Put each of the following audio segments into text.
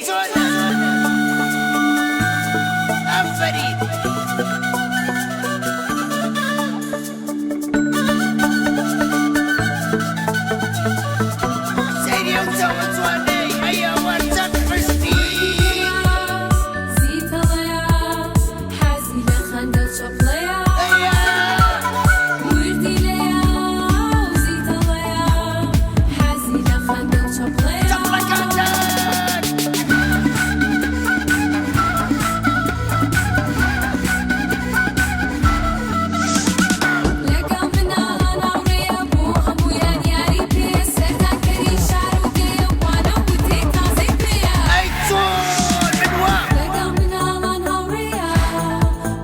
چۆنە؟ ئافەرین. سەیری ئەو چاوە جوانەی ئەی ئەوە چەند حشتی. زیتەڵەیە حەزی لە خەندە و چەپڵەیە ئەیە. وردیلەیە و زیتەڵەیە حەزی لە خەندە و چەپڵەیە. چەپڵەکانتان. لەگەڵ مناڵان هاوڕێیە بۆ هەموویان یاری پێیە سەردانکەری شار و دێیە وانە و وتەی تازەی پێیە. ئەی چۆن من وام. لەگەڵ مناڵان هاوڕێیە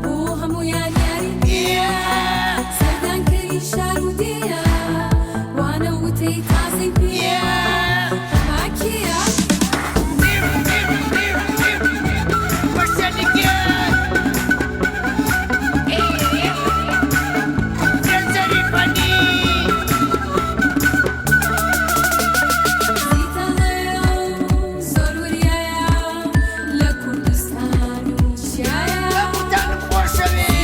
بۆ هەموویان یاری پێیە سەردانکەری شار و دێیە وانە و وتەی تازەی پێیە ئەمە کێیە؟ زیتەڵەیە و زۆر وریایە لە کوردستان و چیایە.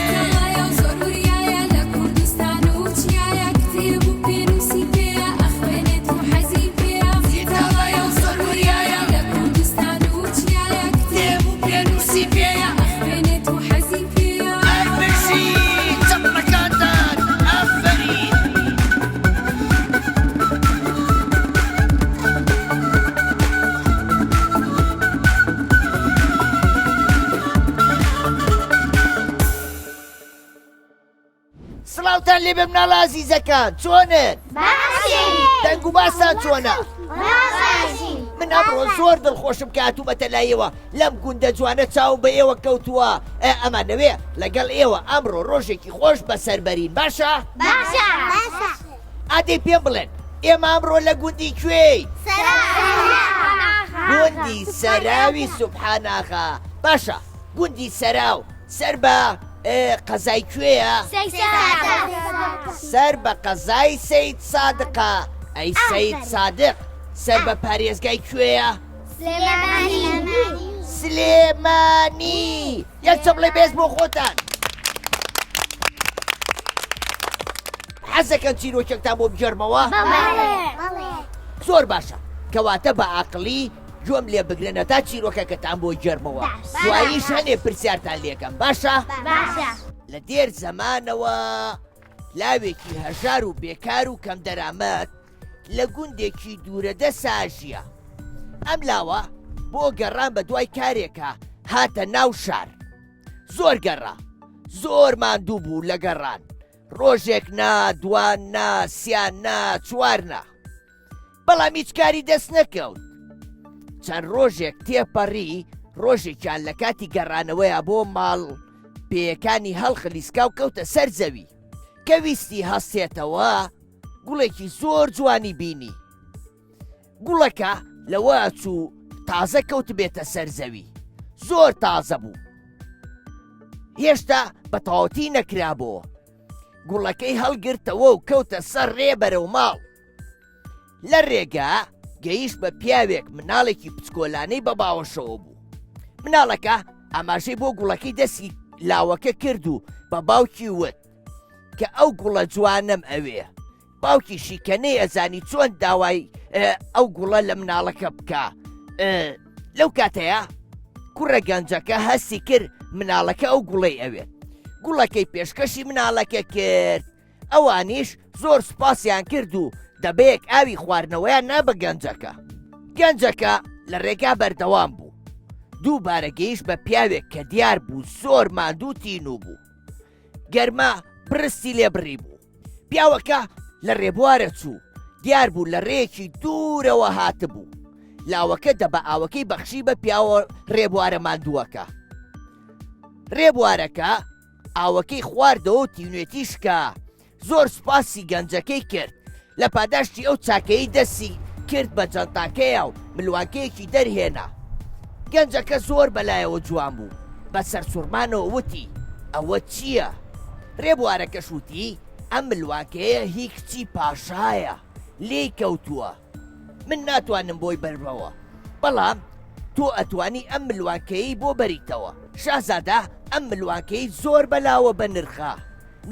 زیتەڵەیە و زۆر وریایە لە کوردستان و چیایە کتێب و پێنووسی پێیە ئەخوێنێت و حەزی پێیە. زیتەڵەیە و زۆر وریایە لە کوردستان و چیایە کتێب و پێنووسی پێیە ئەخوێنێت و حەزی پێیە. ئەی بژی چەپڵەکانتان ئافەرین. سڵاوتان لێبێ مناڵە ئازیزەکان چۆنن؟ باشین. دەنگ و باستان چۆنە؟ باشین. من ئەمڕۆ زۆر دڵخۆشم کە هاتوومەتە لای ئێوە لەم گوندە جوانە چاوم بە ئێوە کەوتووە ئە، ئەمانەوێ لەگەڵ ئێوە ئەمڕۆ ڕۆژێکی خۆش بەسەر بەرین باشە؟ باشە. باشە. ئادەی پێم بڵێن ئێمە ئەمڕۆ لە گوندی کوێین؟ گوندی سەراوی سوبحاناغا باشە گوندی سەراو سەر بە قەزای کوێیە؟ سەر بە قەزای سید سادقە ئەی سید سادق سەر بە پارێزگای کوێیە؟ سلێمانی یەک چەپڵەی بێز بۆ خۆتان حەزەکەن چیرۆکێکتان بۆ بگێڕمەوە؟ زۆر باشە کەواتە بە ئاقلی گوێم لێ بگرن هەتا چیرۆکەکەتان بۆ گێرمەوە دواییش هەنێ پرسیارتان لێکەم باشە لە دێر زەمانەوە لاوێکی هەژار و بێکار و کەم دەرامەت لە گوندێکی دوورەدە ساژیە ئەم لاوە بۆ گەڕان بە دوای کارێکە هاتە ناو شار زۆر گەڕا زۆر ماندوو بوو لە گەڕان ڕۆژێک نا دوان نا سیان نا چوار نا بەڵام هیچ کاری دەست نەکەوت. چەند ڕۆژێک تێپەڕی، ڕۆژێکیان لە کاتی گەڕانەوەیا بۆ ماڵ، پێیەکانی هەڵخلیسکا و کەوتە سەر زەوی. کە ویستی هەستێتەوە، گوڵێکی زۆر جوانی بینی. گوڵەکە لەوە ئەچوو تازە کەوتبێتە سەر زەوی. زۆر تازە بوو. هێشتا بە تەواوەتی نەکرابۆوە. گوڵەکەی هەڵگرتەوە و کەوتە سەر ڕێ بەرەو ماڵ. لە ڕێگا گەیشت بە پیاوێک مناڵێکی پچکۆلانەی بە باوەشەوە بوو. مناڵەکە ئاماژەی بۆ گوڵەکەی دەستی لاوەکە کرد و بە باوکی وت کە ئەو گوڵە جوانەم ئەوێ. باوکیشی کە نەیئەزانی چۆن داوای ئەو گوڵە لە مناڵەکە بکا. لەو کاتەیە کوڕە گەنجەکە هەستی کرد مناڵەکە ئەو گوڵەی ئەوێت. گوڵەکەی پێشکەشی مناڵەکە کرد. ئەوانیش زۆر سوپاسیان کرد و دەبەیەک ئاوی خواردنەوەیان نا بە گەنجەکە. گەنجەکە لە ڕێگا بەردەوام بوو. دووبارە گەیشت بە پیاوێک کە دیار بوو زۆر ماندوو تینوو بوو. گەرما پرستی لێ بڕی بوو. پیاوەکە لە ڕێبوارە چوو. دیار بوو لە ڕێیەکی دوورەوە هاتبوو. لاوەکە دەبە ئاوەکەی بەخشی بە پیاوە ڕێبوارە ماندووەکە. ڕێبوارەکە ئاوەکەی خواردەوە و تینوێتی شکا، زۆر سوپاسی گەنجەکەی کرد، لە پاداشتی ئەو چاکەیەی دەستی کرد بە جانتاکەیا و ملوانکەیەکی دەرهێنا. گەنجەکە زۆر بەلایەوە جوان بوو، بە سەرسوڕمانەوە وتی، ئەوە چییە؟ رێبوارەکەش وتی. ئەم ملوانکەیە هی کچی پاشایە، لێی کەوتووە. من ناتوانم بۆی بەرمەوە، بەڵام تۆ ئەتوانی ئەم ملوانکەیەی بۆ بەریتەوە. شازادە ئەم ملوانکەی زۆر بەلاوە بەنرخە،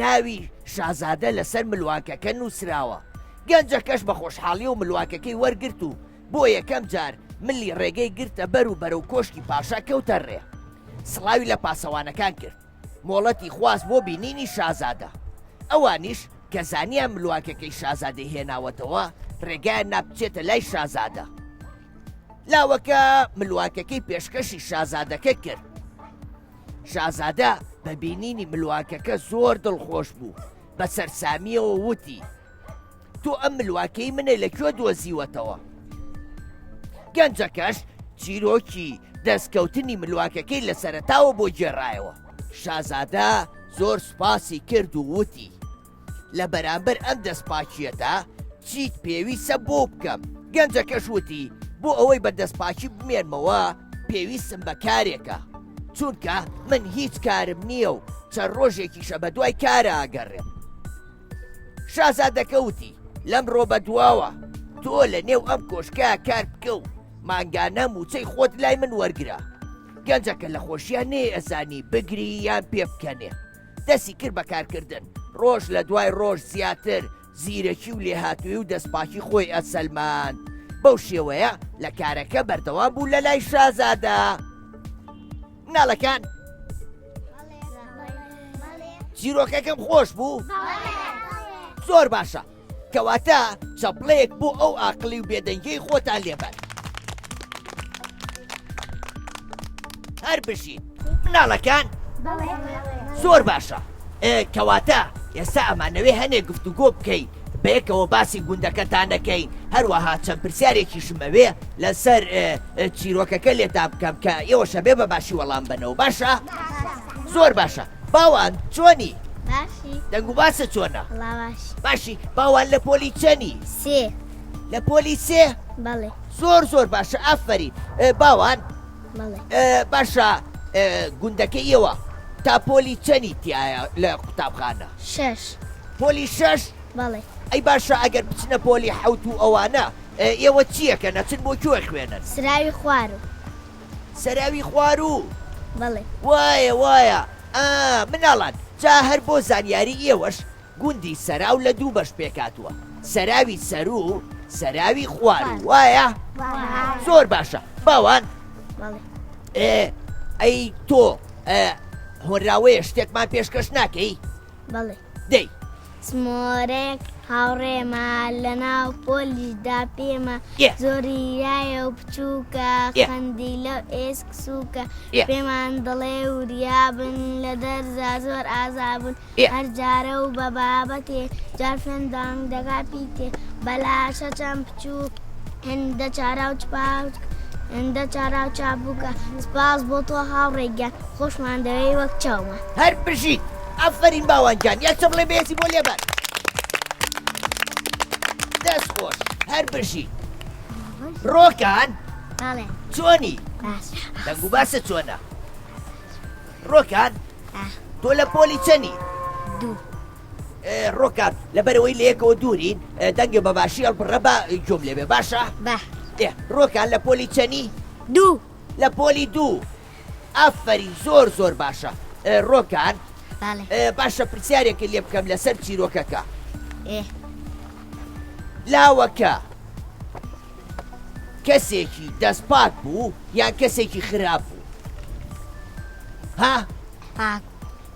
ناوی شازادە لەسەر ملوانکەکە نووسراوە. گەنجەکەش بە خۆشحاڵیەوە ملوانکەکەی وەرگرت و بۆ یەکەم جار ملی ڕێگەی گرتە بەر و بەرەو کۆشکی پاشا کەوتە ڕێ. سڵاوی لە پاسەوانەکان کرد. مۆڵەتی خواست بۆ بینینی شازادە. ئەوانیش کە زانیان ملوانکەکەی شازادەی هێناوەتەوە، ڕێگایان نا بچێتە لای شازادە. لاوەکە ملوانکەکەی پێشکەشی شازادەکە کرد. شازادە بە بینینی ملوانکەکە زۆر دڵخۆش بوو، بە سەرسامییەوە وتی، تۆ ئەم ملواکەی منە لە کوێ دۆزیوەتەوە؟ گەنجەکەش چیرۆکی دەستکەوتنی ملواکەکەی لە سەرەتاوە بۆ گێڕایەوە. شازادە زۆر سوپاسی کرد و وتی، لە بەرامبەر ئەم دەستپاکییەتە چیت پێویستە بۆ بکەم؟ گەنجەکەش وتی، بۆ ئەوەی بە دەستپاکی بمێنمەوە پێویستم بە کارێکە، چونکە من هیچ کارم نییە و چەند ڕۆژێکیشە بەدوای کارا ئەگەڕێم. شازادەکە وتی، لەمڕۆ بەدواوە تۆ لە نێو ئەم کۆشکە کار بکە و مانگانە مووچەی خۆت لای من وەرگرە. گەنجەکە لە خۆشیان نەیئەزانی بگری یان پێ بکەنێ. دەستی کرد بە کارکردن. ڕۆژ لە دوای ڕۆژ زیاتر زیرەکی و لێهاتوویی و دەستپاکی خۆی ئەسەلماند. بەو شێوەیە لە کارەکە بەردەوام بوو لە لای شازادە. مناڵەکان چیرۆکەکەم خۆش بوو؟ زۆر باشە کەواتە چەپڵەیەک بۆ ئەو ئاقلی و بێدەنگی خۆتان لێبەن هەر بژین مناڵەکان زۆر باشە کەواتە ئێستا ئەمانەوێ هەنێ گفتوگۆ بکەین بەیەکەوە باسی گوندەکەتان دەکەین، هەروەها چەند پرسیارێکیشم ئەوێ لەسەر چیرۆکەکە لێتان بکەم کە ئێوەش ئەبێ بە باشی وەڵام بەنەوە باشە؟ زۆر باشە باوان چۆنی؟ باشی دەنگ و باسە چۆنە؟ وەڵا باشی باشی باوان لە پۆلی چەنی؟ سێ لە پۆلی سێ؟ بەڵێ زۆر زۆر باشە ئافەرین باوان بەڵێ باشە گوندەکەی ئێوە تا پۆلی چەنی تایە لە قوتابخانە؟ شەش. پۆلی شەش؟ بەڵێ. ئەی باشە ئەگەر بچنە پۆلی حەوت و ئەوانە ئێوە چیەکەن ئەچن بۆ کوێ خوێنن؟ سراوی خواروو. سراوی خواروو؟ بەڵێ. وایە وایە ئا مناڵان جا هەر بۆ زانیاری ئێوەش گوندی سەراو لە دوو بەش پێکهاتووە سەراوی سەروو و سەراوی خواروو وایە؟ زۆر باشە باوان بەڵێ. ئێ ئەی تۆ هۆنراوەیە شتێکمان پێشکەش ناکەی؟ بەڵێ. دەی. سمۆرێک هاوڕێمە لەناو پۆلیشدا پێمە زۆری رایە و بچووکە خەندیلە و ئێسک سووکە پێمان دەڵێ وریابن لە دەرزا زۆر ئازابن هەر جارە و بە بابەتێ جار فێندانگ دەگا پیتێ بەلاشە چەند بچووک هێندە چارا و چپاوچ هێندە چارا و چابووکە سپاس بۆ تۆ هاوڕێ گیان خۆشمان دەوێی وەک چاومان. هەر بژیت ئافەرین باوان گیان یەک چەپڵەی بەهێزی بۆ لێبەن دەست خۆش هەر بژیت ڕۆکان بەڵێ چۆنی باش دەنگ و باسە چۆنە ڕۆکان تۆ لە پۆلی چەنی دوو ڕۆکان لەبەرەوەی لە یەکەوە دوورین دەنگە بە باشی هەڵبڕە بە گوێم لێبێ باشە با ڕۆکان لە پۆلی چەنی دوو لە پۆلی دوو ئافەرین زۆر زۆر باشە ڕۆکان باشە پرسیارێکت لێ بکەم لەسەر چیرۆکەکە لاوەکە کەسێکی دەستپاک بوو یان کەسێکی خراپ بوو ها پاک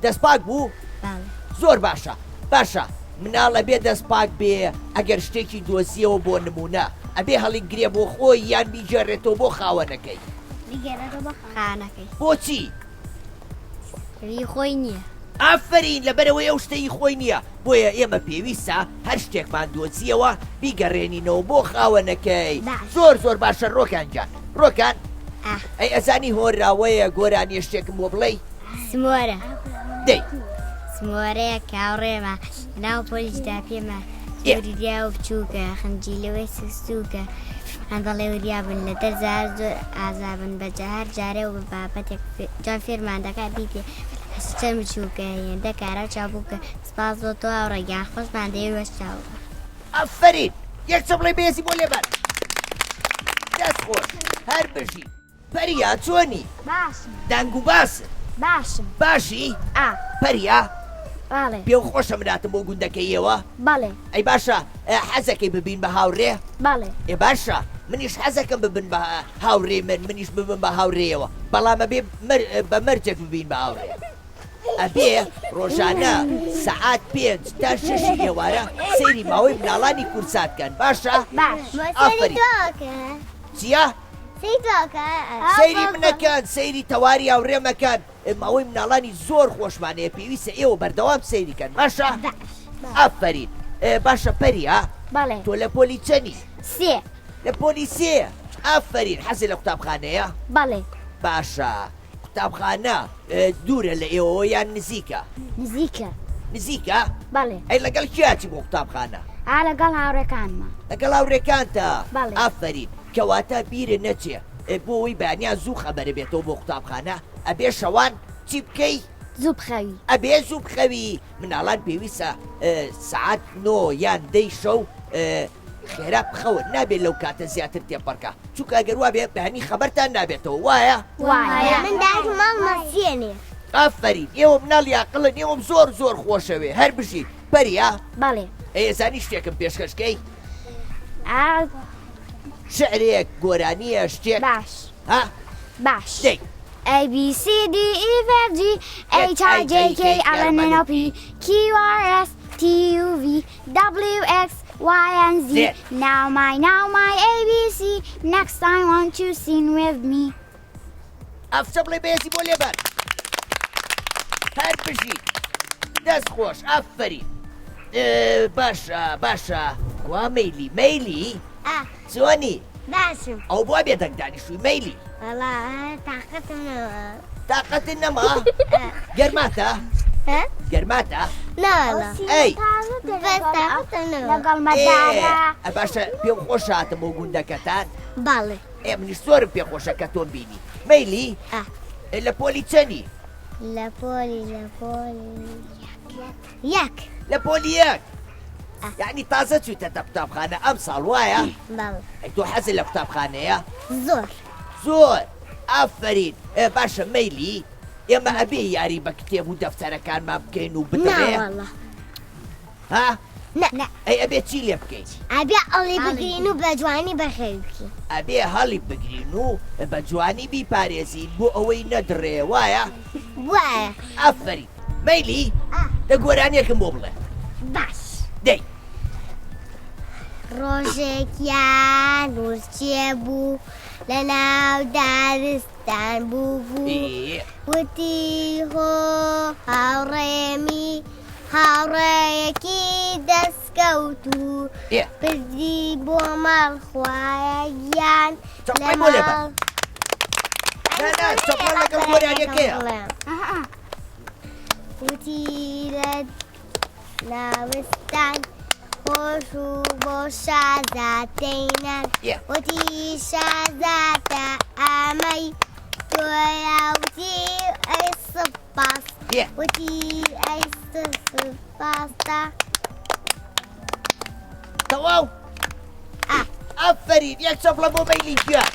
دەست پاک بوو؟ زۆر باشە باشە مناڵ ئەبێ دەست پاک بێ ئەگەر شتێکی دۆزیەوە بۆ نمونە ئەبێ هەڵی گرێ بۆ خۆی یان بیگێڕێتەوە بۆ خاوەنەکەی؟ بیگێڕێتەوە بۆ خاوەنەکەی. بۆچی؟ هی خۆی نییە. ئافەرین لەبەرئەوەی ئەو شتە هی خۆی نییە بۆیە ئێمە پێویستە هەر شتێکمان دۆزیەوە بیگەڕێنینەوە بۆ خاوەنەکەی زۆر زۆر باشە ڕۆکان گیان ڕۆکان ئەی ئەزانی هۆنراوەیە گۆرانیە شتێکم بۆ بڵێی؟ سمۆرە. دەی. سمۆرەیەک هاوڕێمە لەناو پۆلیشدا پێمە زۆری ریا و بچووکە خنجیلەوەی سووکە ئەندەڵێ وریا بن لە دەرزار زۆر ئازابن بە جەهار جارێ و بە بابەتێک جوان فێرمان دەکات بیتێ. هەست چەند بچووکە هێندە کارا و چابووکە سپاس بۆ تۆ هاوڕێ گیان خۆشمان دەوێی وەش چاوگە. ئافەرین یەک چەپڵەی بەهێزی بۆ لێبەن دەست خۆش هەر بژی. پەریا چۆنی؟ باشم. دەنگ و باست؟ باشم. باشی؟ ئا. پەریا؟ بەڵێ. پێو خۆشە من هاتم بۆ گوندەکەی ئێوە؟ بەڵێ. ئەی باشە حەزەکەی ببین بە هاوڕێ؟ بەڵێ. ئێ باشە منیش حەزەکەم ببن بە هاوڕێی من منیش ببم بە هاوڕێیەوە بەڵام ئەبێ بە مەرجێک ببین بە هاوڕێ ئەبێ ڕۆژانە سەعات پێنج تا شەشی ئێوارە سەیری ماوەی مناڵانی کورسات کەن باشە؟ باش. ئافەرین. چییە؟ سەیری منەکەن سەیری تەواری هاوڕێ مەکەن ماوەی مناڵانی زۆر خۆشمان هەیە پێویستە ئێوە بەردەوام سەیری کەن باشە؟ ئافەرین باشە پەریا بەڵێ. تۆ لە پۆلی چەنی؟ سێ. لە پۆلی سێ ئافەرین حەزت لە قوتابخانەیە؟ بەڵێ. باشە قوتابخانە دوورە لە ئێوەوە یان نزیکە؟ نزیکە. نزیکە؟ بەڵێ. ئەی لەگەڵ کێ ئەچی بۆ قوتابخانە؟ ئا لەگەڵ هاوڕێکانمە. لەگەڵ هاوڕێکانتا؟ بەڵێ. ئافەرین کەواتە بیرت نەچێ بۆ ئەوەی بەیانیان زوو خەبەرت بێتەوە بۆ قوتابخانە ئەبێ شەوان چی بکەی؟ زوو بخەوی. ئەبێ زوو بخەوی مناڵان پێویستە سەعات نۆ یان دەی شەو خێرا بخەون نابێت لەو کاتە زیاتر تێپەڕکا چونکە ئەگەر وابێ بەیانی خەبەرتان نابێتەوە وایە؟ وایە. من دایکم ماڵمەسیەنێ. ئافەرین ئێوە مناڵی ئاقڵن ئێوەم زۆر زۆر خۆشەوێ هەر بژین پەریا بەڵێ. ئەی ئەزانی شتێکم پێشکەش کەی؟ ئا. شعرێک گۆرانیە شتێک باش. ها؟ باش. دەی. A B C D E F G H I J K L M N O P Q R S T U V W X Y and Z Now my now my A B C Next time won't you sing with me ئەفسە بڵێ بەهێزی بۆ لێبەر هەر بژیت دەست خۆش ئافەرین باشە باشە کوا مەیلی مەیلی چۆنی باشم ئەو بۆ بێدەنگ دانیشتووی مەیلی وەڵا تاقەتم نەما تاقەتت نەما گەرماتە گەرماتە ناوەڵا ئەی بەس تاقەتم نەما لەگەڵ مەدارە ئێ باشە پێم خۆشە هاتم بۆ گوندەکەتان بەڵێ ئێ منیش زۆرم پێ خۆشە کە تۆم بینی مەیلی لە پۆلی چەنی لە پۆلی لە پۆلی یەک لە پۆلی یەک یعنی تازە چوویتەتە قوتابخانە ئەم ساڵ وایە؟ بەڵێ. ئەی تۆ حەزت لە قوتابخانەیە؟ زۆر. زۆر ئافەرین باشە مەیلی ئێمە ئەبێ یاری بە کتێب و دەفتەرەکانمان بکەین و بدڕێ؟ ناوەڵا. ها؟ نا. ئەی ئەبێ چی لێ بکەین؟ ئەبێ هەڵی بگرین و بە جوانی بەخێوی بکەین. ئەبێ هەڵی بگرین و بە جوانی بیپارێزین بۆ ئەوەی نەدڕێ وایە؟ وایە. ئافەرین. مەیلی دە گۆرانیەکم بۆ بڵێ. باش. دەی. ڕۆژێکیان ورچێ بوو لە ناو دارستان بوو بوو وتی هۆ هاوڕێمی هاوڕێیەکی دەستکەوتوو بردی بۆ ماڵ خوایە گیان لە ماڵ لەگەڵ گۆرانیەکەیە. وتی لە ناوستان خۆش و بۆ شازادەی نارد وتی شازادە ئەمەی تۆیە وتی ئەی سوپاس وتی ئەی سوپاستە تەواو ئافەرین یەک چەپڵە بۆ مەیلی گیان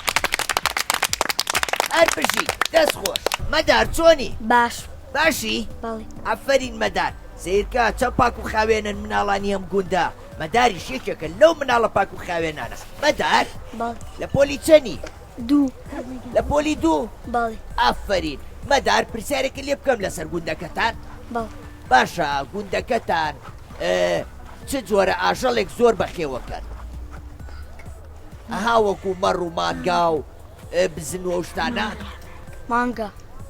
هەر بژی دەست خۆش مەدار چۆنی باش باشی بەڵێ ئافەرین مەدار سەیرکە چەند پاک و خاوێنن مناڵانی ئەم گوندە مەداریش یەکێکە لەو مناڵە پاک و خاوێنانە مەدار بەڵێ لە پۆلی چەنی دوو لە پۆلی دوو بەڵێ ئافەرین مەدار پرسیارێکت لێ بکەم لەسەر گوندەکەتان بەڵێ باشە گوندەکەتان چ جۆرە ئاژەڵێک زۆر بەخێوەکەن ئەها وەکو مەڕ و مانگا و بزن و ئەو شتانە مانگا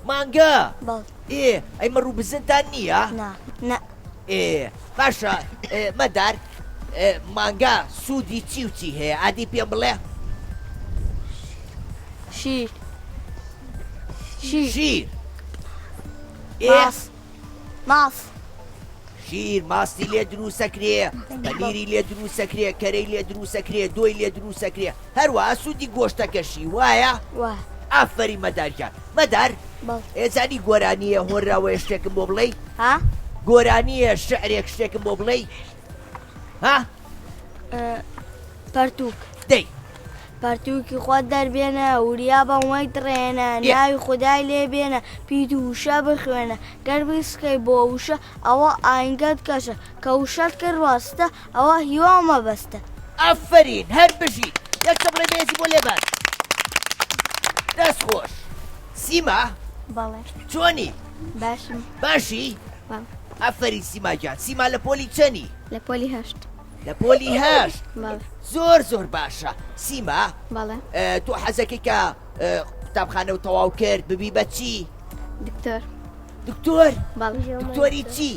مانگا بەڵێ ئێ ئەی مەڕ و بزنتان نییە نا نا ئێ باشە مەدار مانگا سوودی چی و چی هەیە ئادی پێم بڵێ شیر شیر شیر ماس ماس شیر ماستی لێ دروسەکرێ پەنیری لێ دروسەکرێ کەرەی لێ دروسەکرێ دۆی لێ دروسەکرێ هەروەها سوودی گۆشتەکەشی وایە؟ وایە. ئافەرین مەدار گیان. مەدار بەڵێ. ئێزانی گۆرانییە هۆنراوەیە شتێکم بۆ بڵێی؟ ها؟ گۆرانییە شعرێک شتێکم بۆ بڵێی؟ ها؟ پەرتووک. دەی. پەرتووکی خۆت دەربێنە، وریا بە مەیدڕێنە، ناوی خودای لێ بێنە، پیت و وشە بخوێنە، گەر بسکەی بۆ وشە، ئەوە ئاینگەت کەشە، کە وشەت کرد ڕاستە، ئەوە هیوا و مەبەستە. ئافەرین هەر بژیت یەک چەپڵەی بەهێزی بۆ لێبەن دەست خۆش سیما بەڵێ چۆنی باشم باشی بەڵێ ئافەرین سیما گیان سیما لە پۆلی چەنی لە پۆلی هەشت لە پۆلی هەشت بەڵێ زۆر زۆر باشە سیما بەڵێ تۆ حەزەکەی کە قوتابخانە و تەواو کرد ببی بە چی دکتۆر دکتۆر بەڵێ دکتۆری چی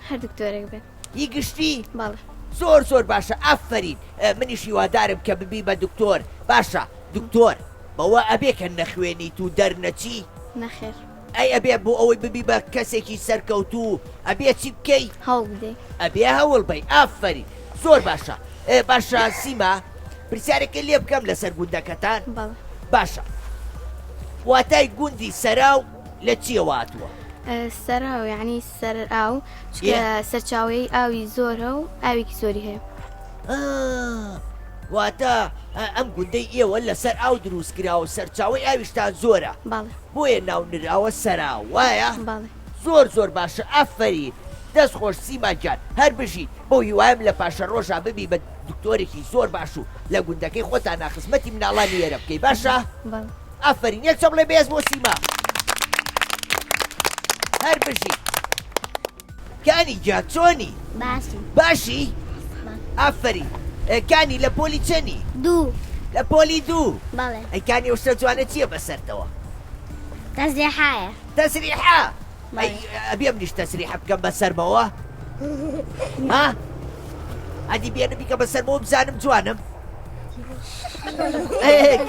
هەر دکتۆرێک بێ هی گشتی؟ بەڵێ. زۆر زۆر باشە ئافەرین منیش هیوادارم کە ببی بە دکتۆر باشە دکتۆر بەوە ئەبێ کە نەخوێنیت و دەرنەچی؟ نەخێر. ئەی ئەبێ بۆ ئەوەی ببی بە کەسێکی سەرکەوتوو ئەبێ چی بکەی؟ هەوڵ بدەی. ئەبێ هەوڵ بەی ئافەرین زۆر باشە باشە سیما پرسیارێکت لێ بکەم لەسەر گوندەکەتان؟ بەڵێ. باشە واتای گوندی سەراو لە چیەوە هاتووە؟ سەراو یەعنی سەر ئاو چونکە سەرچاوەی ئاوی زۆرە و ئاوێکی زۆری هەیە. واتە ئەم گوندەی ئێوە لەسەر ئاو دروست کراوە و سەرچاوەی ئاویشتان زۆرە بەڵێ. بۆیە ناو نراوە سەراو وایە؟ بەڵێ. زۆر زۆر باشە ئافەرین دەست خۆش سیما گیان هەر بژیت بەو هیوایەم لە پاشەڕۆژا ببی بە دکتۆرێکی زۆر باش و لە گوندەکەی خۆتانا خزمەتی مناڵانی ئێرە بکەی باشە؟ بەڵێ. ئافەرین یەک چەپڵەی بەهێز بۆ سیما هەر بژی کانی گیان چۆنی باشم باشی ئافەرین کانی لە پۆلی چەنی دوو لە پۆلی دوو بەڵێ ئەی کانی ئەو شتە جوانە چییە بەسەرتەوە تەزریحایە تەسریحە ئەی ئەبێ منیش تەسریحە بکەم بەسەرمەوە ها ئەدی بێنە بیکە بەسەرمەوە بزانم جوانم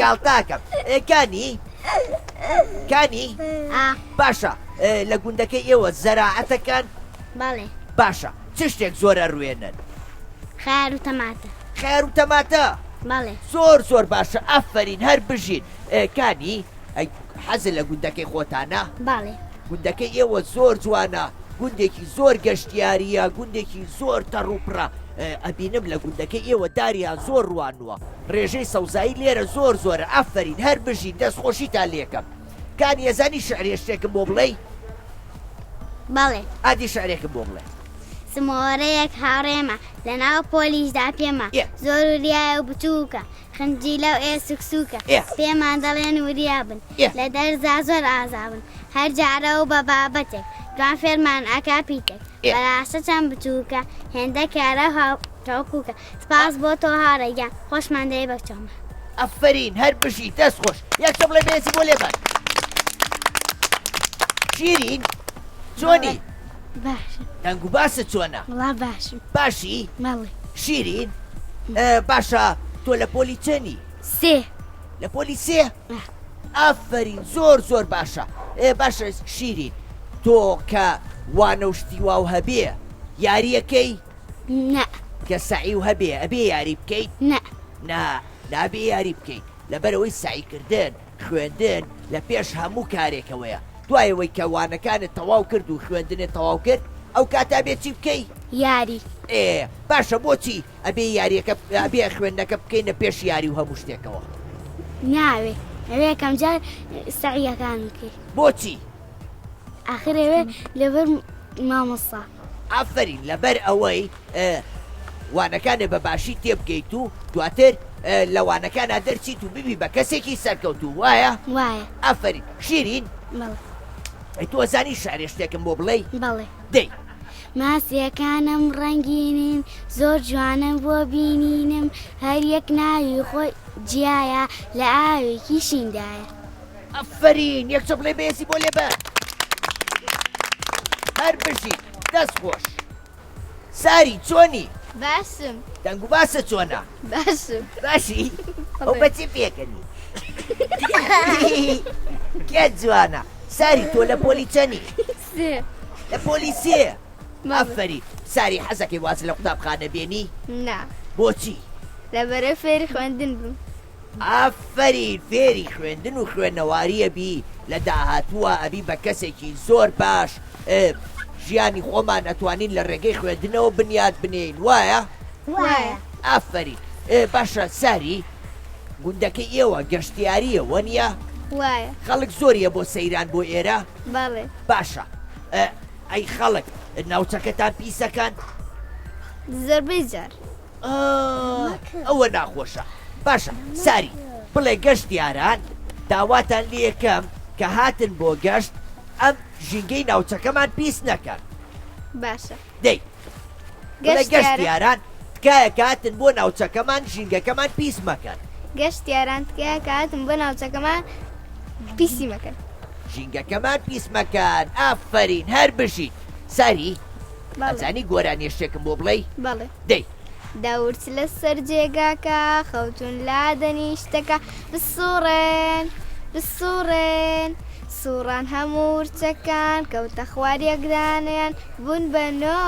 گاڵتاکەم کانی کانی باشە لە گوندەکەی ئێوە زەراعەتەکان بەڵێ باشە چ شتێک زۆر ئەڕوێنن خار و تەماتە خار و تەماتە بەڵێ زۆر زۆر باشە ئافرین هەر بژین کانی ئەی حەزت لە گوندەکەی خۆتانە؟ بەڵێ. گوندەکەی ئێوە زۆر جوانە، گوندێکی زۆر گەشتیارییە، گوندێکی زۆر تەڕ و پڕە، ئەبینم لە گوندەکەی ئێوە داریان زۆر ڕوانووە، ڕێژەی سەوزایی لێرە زۆر زۆرە، ئافەرین هەر بژین، دەستخۆشیتان لێکەم. کانی ئەزانی شعرێ شتێکم بۆ بڵێی؟ بەڵێ. ئادی شعرێکم بۆ بڵێ. سمۆرەیەک هاوڕێمە، لەناو پۆلیشدا پێمە، زۆر وریایە و بچووکە، خنجیلە و ئێسک سووکە پێمان دەڵێن وریا بن لە دەرزا زۆر ئازا بن هەر جارە و بە بابەتێک جوان فێرمان ئەکا پیتێک بەراستە چەند بچووکە هێندە کارە هاوکوکە سپاس بۆ تۆ هاڕێ گیان خۆشمان دەی بە چۆمە. ئەفەرین هەر بژی دەست خۆش یەک چەپڵەی بەهێزی بۆ لێبەن شیرین چۆنی باشم دەنگ و باست چۆنە وەڵا باشم باشی بەڵێ شیرین باشە تۆ لە پۆلی چەنی سێ لە پۆلی سێ ئافەرین زۆر زۆر باشە ئێ باشە شیرین تۆ کە وانە و شتی واو هەبێ یاریەکەی نا کە سەعی و هەبێ ئەبێ یاری بکەیت نا نا نابێ یاری بکەیت لەبەرەوەی سەعیکردن خوێندن لە پێش هەموو کارێکەوەیە دوای ئەوەی کە وانەکانت تەواو کرد و خوێندنت تەواو کرد ئەو کاتە ئەبێ چی بکەی؟ یاری. ئێ باشە بۆچی ئەبێ یاریەکە ئەبێ خوێندنەکە بکەینە پێش یاری و هەموو شتێکەوە؟ ناوێ ئەوێ یەکەم جار سەعیەکان بکەی. بۆچی؟ ئاخر ئەوێ لەبەر مامۆستا. ئافەرین لەبەر ئەوەی وانەکانت بە باشی تێبگەیت و دواتر لە وانەکانا دەرچیت و ببی بە کەسێکی سەرکەوتوو وایە؟ وایە. ئافەرین شیرین. بەڵێ. ئەی تۆ ئەزانی شعرێ شتێکم بۆ بڵێی؟ بەڵێ. دەی. ماسیەکانم ڕەنگینن زۆر جوانن بۆ بینینم هەر یەک ناوی خۆی جیایە لە ئاوێکی شیندایە. ئەفەرین یەک چەپڵەی بەهێزی بۆ لێبە هەر بژیت دەست خۆش ساری چۆنی باشم دەنگ و باسە چۆنە باشم باشی ئەو بەچی پێکەنی کێ جوانە ساری تۆ لە پۆلی چەنی سێ لە پۆلی سێ ئەفەرین ساری حەزەکەی واز لە قوتابخانە بێنی نا بۆچی لەبەرە فێری خوێندن بم. ئافەرین فێری خوێندن و خوێنەواری ئەبی لە داهاتووە ئەبی بە کەسێکی زۆر باش ژیانی خۆمان ئەتوانین لە ڕێگەی خوێندنەوە بنیات بنێین وایە؟ وایە. ئافەرین باشە ساری گوندەکەی ئێوە گەشتیارییە وەنیە؟ وایە. خەڵک زۆریە بۆ سەیران بۆ ئێرە؟ بەڵێ. باشە ئەی خەڵک ناوچەکەتان پیسەکەن؟ زۆربەی جار. ئەوە ناخۆشە باشە ساری بڵێ گەشتیاران داواتان لێکەم کە هاتن بۆ گەشت ئەم ژینگەی ناوچەکەمان پیس نەکەن باشە دەی گەشتیاران تکایە کاتن بۆ ناوچەکەمان ژینگەکەمان پیس مەکەن گەشتیاران تکایە کاتن بۆ ناوچەکەمان پیسی مەکەن ژینگەکەمان پیس مەکەن ئافرین هەر بژیت ساری ئەزانی گۆرانیە شتێکم بۆ بڵێی؟ بەڵێ. دەی. دەورچ لە سەر جێگاکە خەوتون لا دەنیشتەکە بسوڕێن بسوڕێن سوڕان هەموو ورچەکان کەوتە خوار یەکدانیان بوون بە نۆ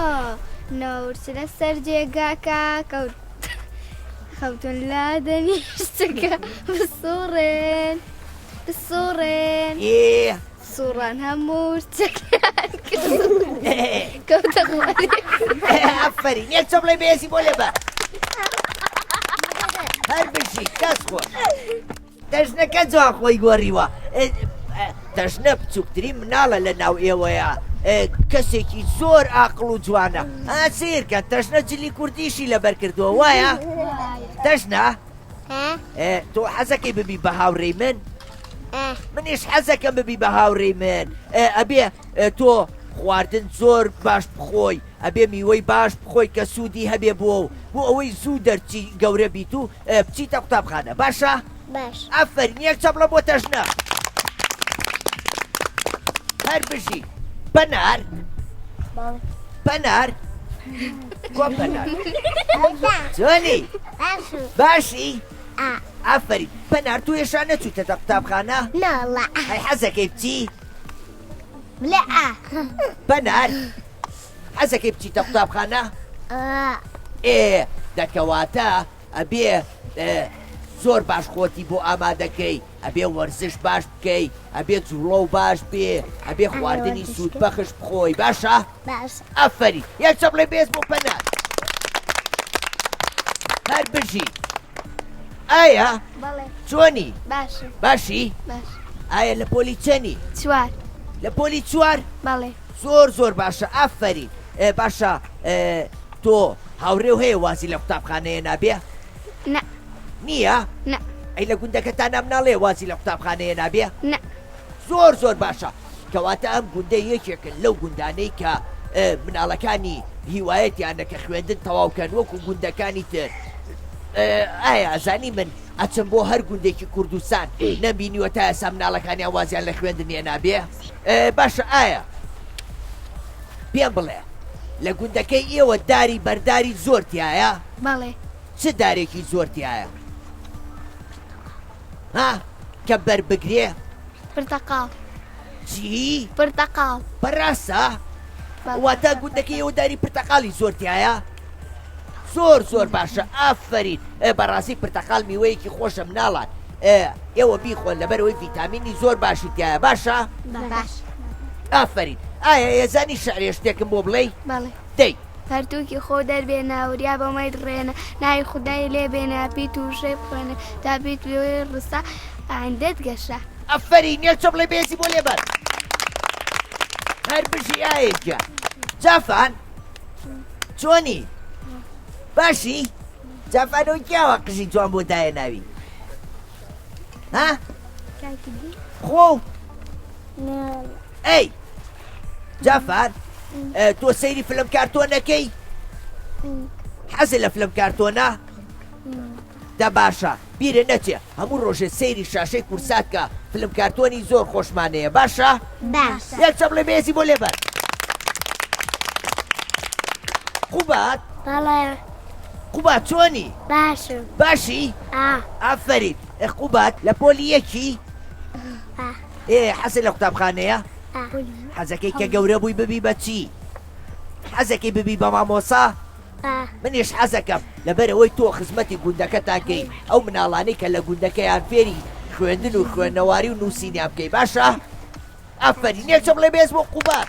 نۆ ورچ لە سەر جێگاکە کەوت خەوتون لا دەنیشتەکە بسوڕێن بسوڕێن ئێ سوڕان هەموو ورچەکان کەوتە خوارێ. ئافەرین یەک چەپڵەی بەهێزی بۆ لێبە هەر بژی دەست خۆش دەژنەکە جوان خۆی گۆڕیوە دەژنە بچووکترین مناڵە لە ناو ئێوەیە کەسێکی زۆر ئاقڵ و جوانە سیرکە تەژنە جلی کوردیشی لەبەر کردووە وایە تەژنە تۆ حەزەکەی ببی بە هاوڕێی من منیش حەزەکەم ببی بە هاوڕێی من ئەبێ تۆ خواردن زۆر باش بخۆی ئەبێ میوەی باش بخۆی کە سوودی هەبێ بۆ و بۆ ئەوەی زوو دەرچی گەورە بیت و بچیتە قوتابخانە باشە باش ئەفەرین یەک چەپڵە بۆ تەژنە هەر بژی پەنار پەنار کۆ پەنار چۆنی باشی ئافەرین پەنار تۆ هێشتا نەچوویتەتە قوتابخانە؟ ناڵا. ئەی حەزەکەی بچی؟ بلێ ئا. پەنار حەزەکەی بچیتە قوتابخانە؟ ئێ دەکەواتە ئەبێ زۆر باش خۆتی بۆ ئامادەکەی ئەبێ وەرزش باش بکەی ئەبێ جوڵە و باش بێ ئەبێ خواردنی سوود بەخش بخۆی باشە؟ باشە. ئافەرین یەک چەپڵەی بێز بۆ پەنار هەر بژی ئایا بەڵێ چۆنی باشم باشی باش ئایا لە پۆلی چەنی چوار لە پۆلی چوار بەڵێ زۆر زۆر باشە ئافەرین ئێ، باشە ئێ، تۆ هاوڕێو هەیە وازی لە قوتابخانەیە نابێ نە نییە نە ئەی لە گوندەکەتان مناڵێ وازی لە قوتابخانەیە نابێ نە زۆر زۆر باشە کەواتە ئەم گوندە یەکێکن لەو گوندانەی کە مناڵەکانی هیوایەتیانە کە خوێندن تەواو کەن وەکو گوندەکانی تر ئایا ئەزانی من ئەچم بۆ هەر گوندێکی کوردستان نەمبینیوە تا ئێستا مناڵەکانیان وازیان لە خوێندن هێنابێ باشە ئایا پێم بڵێ لە گوندەکەی ئێوە داری بەرداری زۆر تایە؟ بەڵێ. چ دارێکی زۆر تایە؟ ها کە بەر بگرێ؟ پرتەقاڵ. چی؟ پرتەقاڵ. بەڕاستە؟ واتە گوندەکەی ئێوە داری پرتەقاڵی زۆر تایە؟ زۆر زۆر باشە ئافەرین بەڕاستی پرتەقاڵ میوەیەکی خۆشە مناڵان ئێوە بیخۆن لەبەرەوەی ڤیتامینی زۆر باشی تایە باشە؟ باش. ئافەرین ئایا ئێزانی شعرێ شتێکم بۆ بڵێی؟ بەڵێ. دەی. پەرتووکی خۆ دەربێنە وریا بە مەیدڕێنە ناوی خودای لێ بێنە پیت و وشەی بخوێنە تا بیت بێ ڕسا ئایندەت گەشە. ئەفەرین یەک چەپڵەی بەهێزی بۆ لێبەن هەر بژی ئایە گیان جافان چۆنی باشی جافانەوە کیاوە قژی جوان بۆ دایە ناوی ها خۆ ئەی جافار تۆ سەیری فلم کارتۆنەکەی حەزە لە فلم کارتۆنە دە باشە بیرە نەچێ هەموو ڕۆژێ سەیری شاشەی کورسات کە فلم کارتۆنی زۆر خۆشمانەیە باشە یەک چەپڵێ بێزی بۆ لێبەر قوبات قوبات چۆنی باشم باشی ئافەرین قوبات لە پۆلی یەکی ئێ حەزت لە قوتابخانەیە؟ حەزەکەی کە گەورە بووی ببی بە چی؟ حەزەکەی ببی بە مامۆسا؟ منیش حەزەکەم. لەبەرئەوەی تۆ خزمەتی گوندەکەتان کەی ئەو مناڵانەی کە لە گوندەکەیان فێری خوێندن و خوێندنەواری و نووسینیان بکەی باشە؟ ئافەرین یەک چەپڵەی بەهێز بۆ قوباد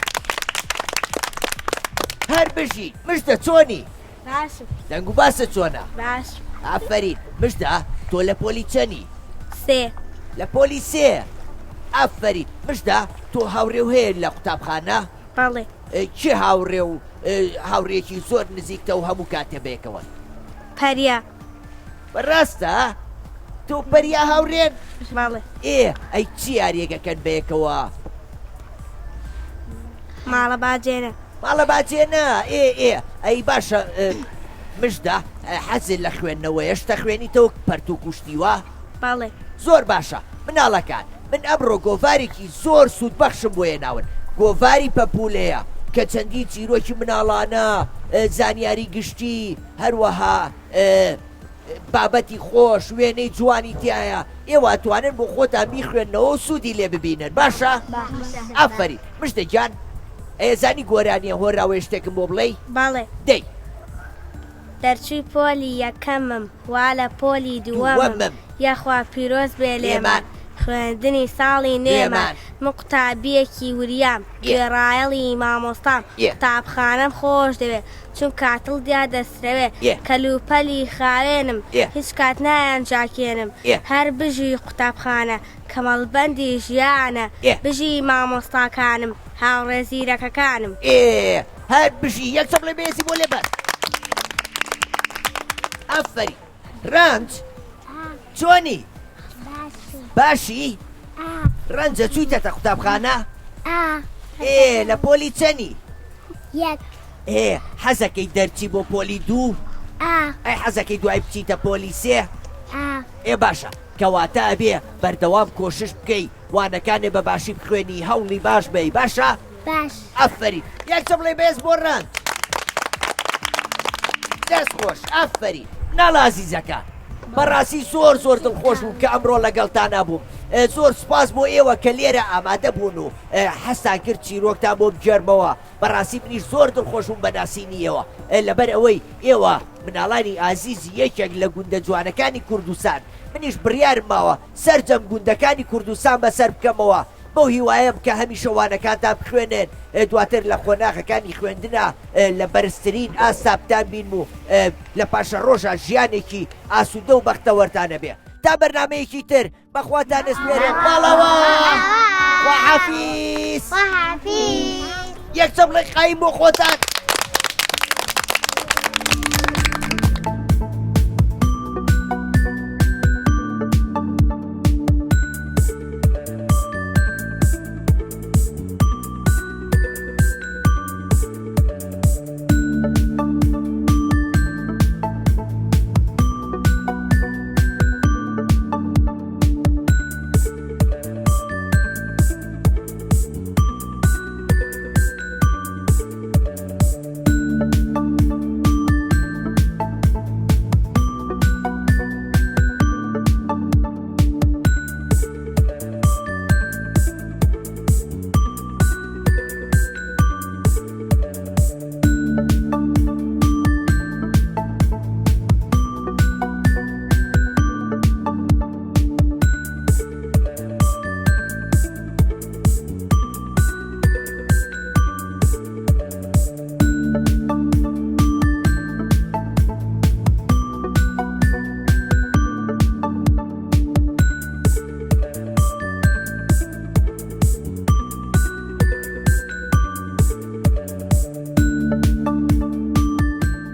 هەر بژی مژدە چۆنی؟ باشم. دەنگ و باست چۆنە؟ باش. ئافەرین مژدە تۆ لە پۆلی چەنی؟ سێ. لە پۆلی سێ ئافەرین مژدە تۆ هاوڕێ و هەیە لە قوتابخانە؟ بەڵێ. کێ هاوڕێ و هاوڕێکی زۆر نزیکتە و هەموو کاتێ بەیەکەوەن؟ پەریا. بەڕاستە؟ تۆ پەریا هاوڕێن؟ بەڵێ. ئێ ئەی چی یاریەک ئەکەن بەیەکەوە؟ ماڵە باجێنە. ماڵە باجێنە ئێ ئێ ئەی باشە مژدە حەزت لە خوێندنەوەیە شتە خوێنیتەوە پەرتوک و شتی وا؟ بەڵێ. زۆر باشە مناڵەکان من ئەمڕۆ گۆڤارێکی زۆر سوودبەخشم بۆ هێناون گۆڤاری پەپوولەیە کە چەندین چیرۆکی مناڵانە زانیاری گشتی هەروەها بابەتی خۆش وێنەی جوانی تایە ئێوە ئەتوانن بۆ خۆتان بیخوێننەوە و سوودی لێ ببینن باشە ئافەرین مژدە گیان ئەیەزانی گۆرانیە هۆراوەیە شتێکم بۆ بڵێی بەڵێ دەی دەرچووی پۆلی یەکەمم وا لە پۆلی دووەمم یاخوا پیرۆز بێ لێمان خوێندنی ساڵی نوێمان من قوتابیەکی وریام گوێڕایەڵی مامۆستام قوتابخانەم خۆش دەوێ چونکا تڵدیا دەسرەوێ کەلوپەلی خاوێنم هیچ کات نایان جاکێنم هەر بژی قوتابخانە کە مەڵبەندی ژیانە بژی مامۆستاکانم هاوڕێ زیرەکەکانم. هەر بژی یەک چەپڵەی بەهێزی بۆ لێبەن. ئافەرین ڕەنج چۆنی؟ باشی؟ ڕەنجە چوویتەتە قوتابخانە؟ ئێ لە پۆلی چەنی؟ یەک. ئێ حەزەکەی دەرچی بۆ پۆلی دوو؟ ئەی حەزەکەی دوای بچیتە پۆلی سێ؟ ئێ باشە کەواتە ئەبێ بەردەوام کۆشش بکەی وانەکانێ بە باشی بخوێنی هەوڵی باش بەی باشە؟ باش. ئەفەرین یەک چەپڵەی بەهێز بۆ ڕەنج. دەست خۆش ئەفەرین مناڵە ئازیزەکان بەڕاستی زۆر زۆر دڵخۆش بووم کە ئەمڕۆ لەگەڵتانا بووم زۆر سوپاس بۆ ئێوە کە لێرە ئامادە بوون و حەزتان کرد چیرۆکتان بۆ بگێڕمەوە بەڕاستی منیش زۆر دڵخۆش بووم بە ناسینی ئێوە لەبەر ئەوەی ئێوە مناڵانی ئازیزی یەکێک لە گوندە جوانەکانی کوردستان منیش بڕیارم ماوە سەرجەم گوندەکانی کوردستان بەسەر بکەمەوە، بەو هیوایەم کە هەمیشە وانەکانتان بخوێنن، دواتر لە قۆناغەکانی خوێندنا لە بەرزترین ئاستا بتانبینم و لە پاشەڕۆژا ژیانێکی ئاسوودە و بەختەوەرتان هەبێ. تا بەرنامەیەکی تر بە خواتان ئەسپێرم. ماڵاوا. خواحافیز. خواحافیز. یەک چەپڵەی قایم بۆ خۆتان.